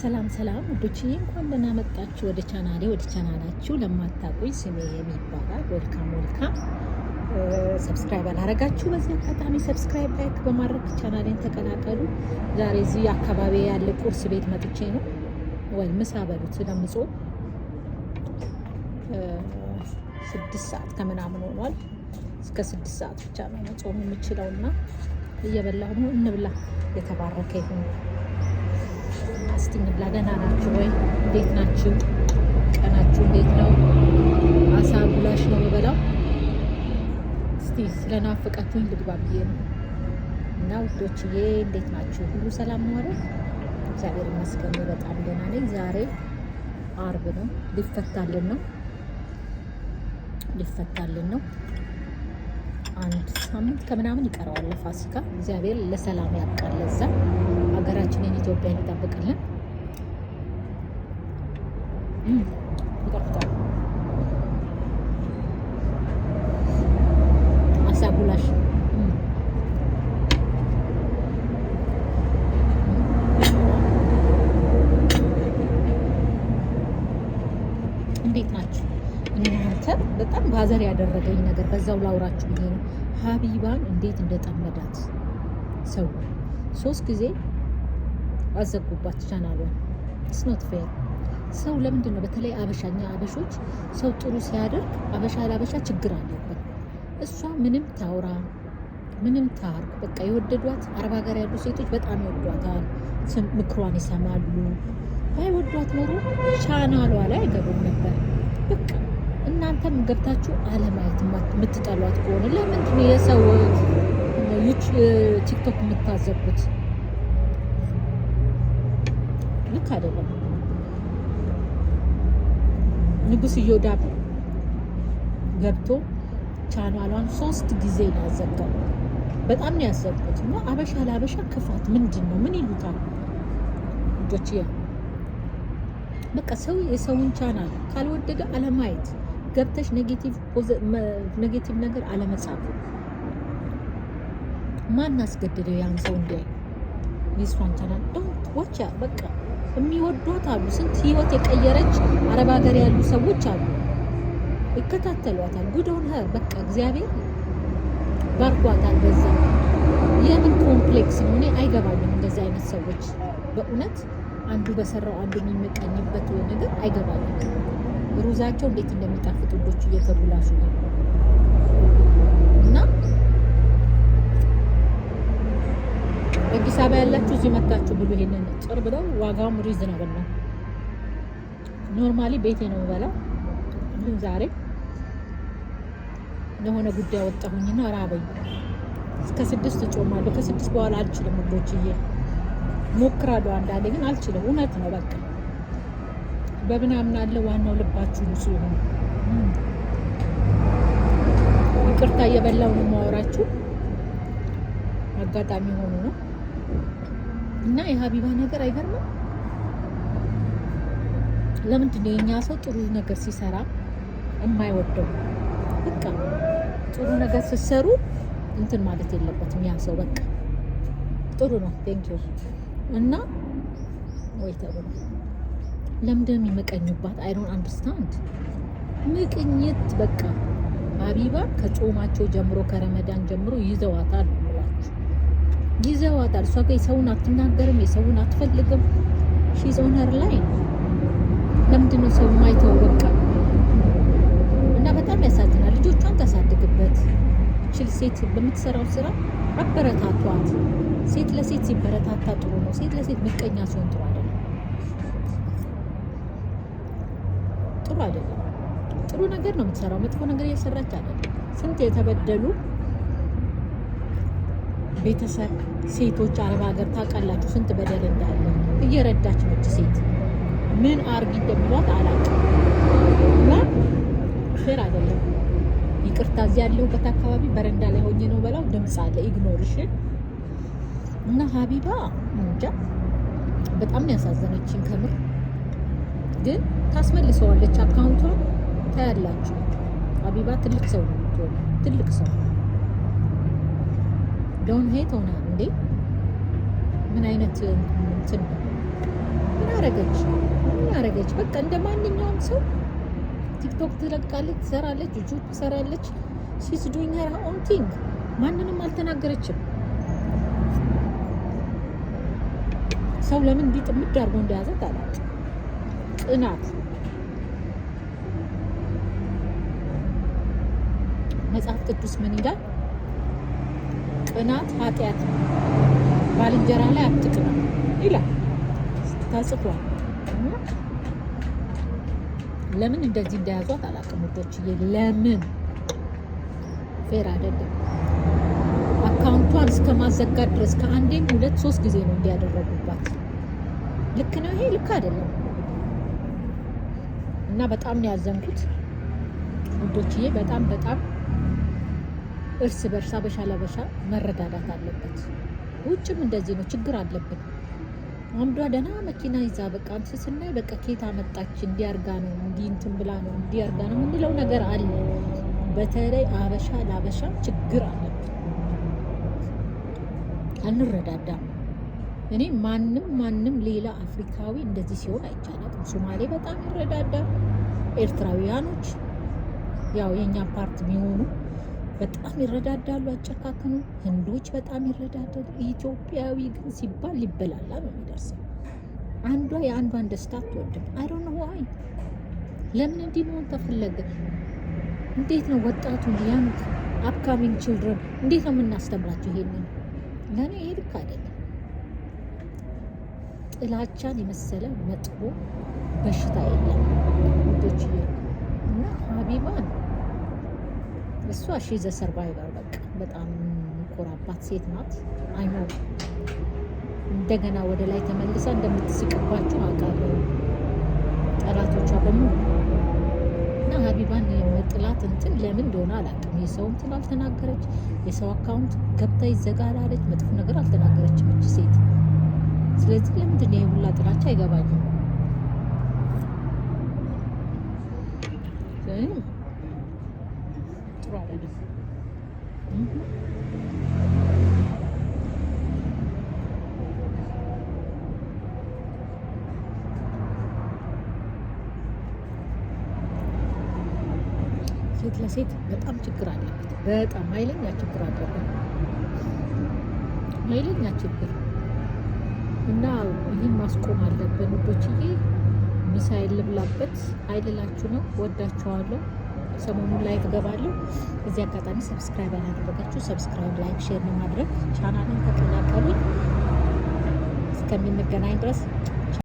ሰላም ሰላም ውዶችዬ፣ እንኳን ደህና መጣችሁ ወደ ቻናሌ፣ ወደ ቻናላችሁ። ለማታውቁኝ ስሜ የሚባላል። Welcome, welcome። Subscribe አላረጋችሁ በዚህ አጋጣሚ subscribe፣ like በማድረግ ቻናሌን ተቀላቀሉ። ዛሬ እዚህ አካባቢ ያለ ቁርስ ቤት መጥቼ ነው ወይ ምሳ በሉት፣ ስለምጾም 6 ሰዓት ከምናምን ሆኗል። እስከ 6 ሰዓት ብቻ ነው መጾም የምችለው እና እየበላሁ ነው። እንብላ፣ የተባረከ ይሁን። እስቲ እንብላ። ደህና ናችሁ ወይ? እንዴት ናችሁ? ቀናችሁ እንዴት ነው? አሳ ጉላሽ ነው የምበላው። እስቲ ስለናፈቃችሁኝ ልግባ ብዬ ነው። እና ውዶችዬ፣ እንዴት ናችሁ? ሁሉ ሰላም ነው አይደል? እግዚአብሔር ይመስገን በጣም ደህና ነኝ። ዛሬ አርብ ነው። ሊፈታልን ነው፣ ሊፈታልን ነው። አንድ ሳምንት ከምናምን ይቀረዋል ለፋሲካ። እግዚአብሔር ለሰላም ያብቃል። ለዛ ሀገራችንን ኢትዮጵያን ይጠብቅልን። ይጣፍጣል። አሳ ጉላሽ። እንዴት ናችሁ እናንተ? በጣም bother ያደረገኝ ነገር በዛው ላውራችሁ ብዬ ነው። ሀቢባን እንዴት እንደጠመዳት ሰው፣ ሶስት ጊዜ አዘጉባት ቻናሏን። It's not fair። ሰው ለምንድን ነው፣ በተለይ አበሻኛ አበሾች ሰው ጥሩ ሲያደርግ አበሻ ለአበሻ ችግር አለብን። እሷ ምንም ታውራ ምንም ታርግ፣ በቃ የወደዷት አረብ ሀገር ያሉ ሴቶች በጣም ይወዷታል፣ ምክሯን ይሰማሉ። ባይወዷት ኖሮ ቻናሏ ላይ አይገቡም ነበር። በቃ እናንተም ገብታችሁ አለማየት፣ የምትጠሏት ከሆነ ለምንድን ነው የሰው ቲክቶክ የምታዘጉት? ልክ አይደለም። ንጉስ እዮዳብ ገብቶ ቻናሏን ሶስት ጊዜ ነው ያዘጋው። በጣም ነው ያዘጉት። እና አበሻ ለአበሻ ክፋት ምንድን ነው? ምን ይሉታል ልጆች? በቃ ሰው የሰውን ቻናል ካልወደደ አለማየት፣ ገብተሽ negative ነገር አለመጻፍ። ማን አስገደደው ያን ሰው እንዲያይ የእሷን channel? Don't watch በቃ። የሚወዷት አሉ። ስንት ህይወት የቀየረች አረብ ሀገር ያሉ ሰዎች አሉ፣ ይከታተሏታል። Good on her። በቃ እግዚአብሔር ባርኳታል። በዛ የምን complex ነው? እኔ አይገባኝም እንደዚህ አይነት ሰዎች በእውነት፣ አንዱ በሰራው አንዱ የሚመቀኝበት ነገር አይገባኝም። ሩዛቸው እንዴት እንደሚጣፍጥ ውዶች፣ እየከጉላሹ ነው። እና አዲስ አበባ ያላችሁ እዚህ መታችሁ ብሉ። ይሄንን ጥር ብለው ዋጋውም reasonable ነው። Normally ቤቴ ነው የምበላው፣ ግን ዛሬ ለሆነ ጉዳይ ወጣሁኝና ራበኝ። እስከ 6 እጾማለሁ። ከ6 በኋላ አልችልም ውዶችዬ፣ ሞክራለሁ አንዳንዴ ግን አልችልም። እውነት ነው። በቃ በምናምን አለ። ዋናው ልባችሁ ንጹህ ይሁን። ይቅርታ፣ እየበላው ነው የማወራችሁ፣ አጋጣሚ ሆኖ ነው። እና የሀቢባ ነገር አይገርምም? ለምንድን ነው የኛ ሰው ጥሩ ነገር ሲሰራ የማይወደው? በቃ ጥሩ ነገር ስትሰሩ እንትን ማለት የለበትም ያ ሰው። በቃ ጥሩ ነው፣ thank you እና ወይ ተብሎ ለምንድን ነው የሚመቀኙባት? I don't understand። ምቅኝት በቃ። ሀቢባ ከጾማቸው ጀምሮ፣ ከረመዳን ጀምሮ ይዘዋታል ነው የምላችሁ፣ ይዘዋታል። እሷ ጋር የሰውን አትናገርም፣ የሰውን አትፈልግም። She's on her line። ለምንድን ነው ሰው የማይተው? በቃ እና በጣም ያሳዝናል። ልጆቿን ታሳድግበት ችል ሴት በምትሰራው ስራ አበረታቷት። ሴት ለሴት ሲበረታታ ጥሩ ነው። ሴት ለሴት ምቀኛ ሲሆን ጥሩ አይደለም። ጥሩ አይደለም። ጥሩ ነገር ነው የምትሰራው፣ መጥፎ ነገር እየሰራች አይደለም። ስንት የተበደሉ ቤተሰብ ሴቶች አረብ ሀገር ታውቃላችሁ፣ ስንት በደል እንዳለ እየረዳች ነች። ሴት ምን አርጊ እንደሚሏት አላውቅም። እና fair አይደለም። ይቅርታ፣ እዚህ ያለሁበት አካባቢ በረንዳ ላይ ሆኜ ነው በላው፣ ድምፅ አለ፣ ignore እሺ። እና ሀቢባ እንጃ በጣም ነው ያሳዘነችኝ ከምር። ግን ታስመልሰዋለች account ቷን፣ ታያላችሁ። ሀቢባ ትልቅ ሰው ነው የምትሆነው፣ ትልቅ ሰው። Don't hate on her እንዴ! ምን አይነት እንትን ነው? ምን አረገች? ምን አረገች? በቃ እንደ ማንኛውም ሰው ቲክቶክ ትለቃለች፣ ትሰራለች፣ ዩቲዩብ ትሰራለች። She's doing her own thing። ማንንም አልተናገረችም። ሰው ለምን እንዲህ ጥምድ አድርጎ እንደያዛት አላውቅም። ቅናት። መጽሐፍ ቅዱስ ምን ይላል? ቅናት ኃጢአት ነው፣ ባልንጀራ ላይ አትቅና ይላል፣ ተጽፏል። ለምን እንደዚህ እንደያዟት አላውቅም ውዶችዬ። ለምን fair አይደለም። Account ቷን እስከ ማዘጋት ድረስ ከአንዴም ሁለት ሶስት ጊዜ ነው እንዲያደረጉባት። ልክ ነው ይሄ? ልክ አይደለም። እና በጣም ነው ያዘንኩት ውዶችዬ። በጣም በጣም እርስ በርስ አበሻ ለአበሻ መረዳዳት አለበት። ውጭም እንደዚህ ነው፣ ችግር አለብን። አንዷ ደህና መኪና ይዛ በቃ እንትን ስናይ በቃ ኬት አመጣች፣ እንዲያርጋ ነው፣ እንዲህ እንትን ብላ ነው፣ እንዲያርጋ ነው የምንለው ነገር አለ። በተለይ አበሻ ለአበሻ ችግር አለብን፣ አንረዳዳም። እኔ ማንም ማንም ሌላ አፍሪካዊ እንደዚህ ሲሆን አይቻልም። ሶማሌ በጣም ይረዳዳል። ኤርትራውያኖች ያው የእኛ part የሚሆኑ በጣም ይረዳዳሉ፣ አጨካክኑ። ህንዶች በጣም ይረዳዳሉ። ኢትዮጵያዊ ግን ሲባል ሊበላላ ነው የሚደርሰው። አንዷ የአንዷን ደስታ አትወድም። I don't know why። ለምን እንዲህ መሆን ተፈለገ? እንዴት ነው ወጣቱን young upcoming children እንዴት ነው የምናስተምራቸው? ይሄንን ለእኔ ይሄ ልክ አይደለም። ጥላቻን የመሰለ መጥፎ በሽታ የለም ውዶች። እና ሀቢባን እሷ she's a survivor፣ በቃ በጣም ኮራባት ሴት ናት። I know እንደገና ወደ ላይ ተመልሳ እንደምትስቅባችሁ አውቃለሁ፣ ጠላቶቿ በሙሉ። እና ሀቢባን የመጥላት እንትን ለምን እንደሆነ አላውቅም። የሰው እንትን አልተናገረች፣ የሰው account ገብታ ይዘጋ አላለች፣ መጥፎ ነገር አልተናገረችም እች ሴት። ስለዚህ ለምንድን ነው የሁላ ጥላቻ አይገባኝም። ጥሩ አይደለም። ሴት ለሴት በጣም ችግር አለበት። በጣም ኃይለኛ ችግር አለበት። ኃይለኛ ችግር። እና ይህን ማስቆም አለብን ውዶችዬ። ሚሳይል ልብላበት አይልላችሁ ነው። ወዳችኋለሁ። ሰሞኑን live እገባለሁ። እዚህ አጋጣሚ subscribe ያላደረጋችሁ subscribe፣ like፣ share በማድረግ ቻናልን ተቀላቀሉኝ። እስከምንገናኝ ድረስ።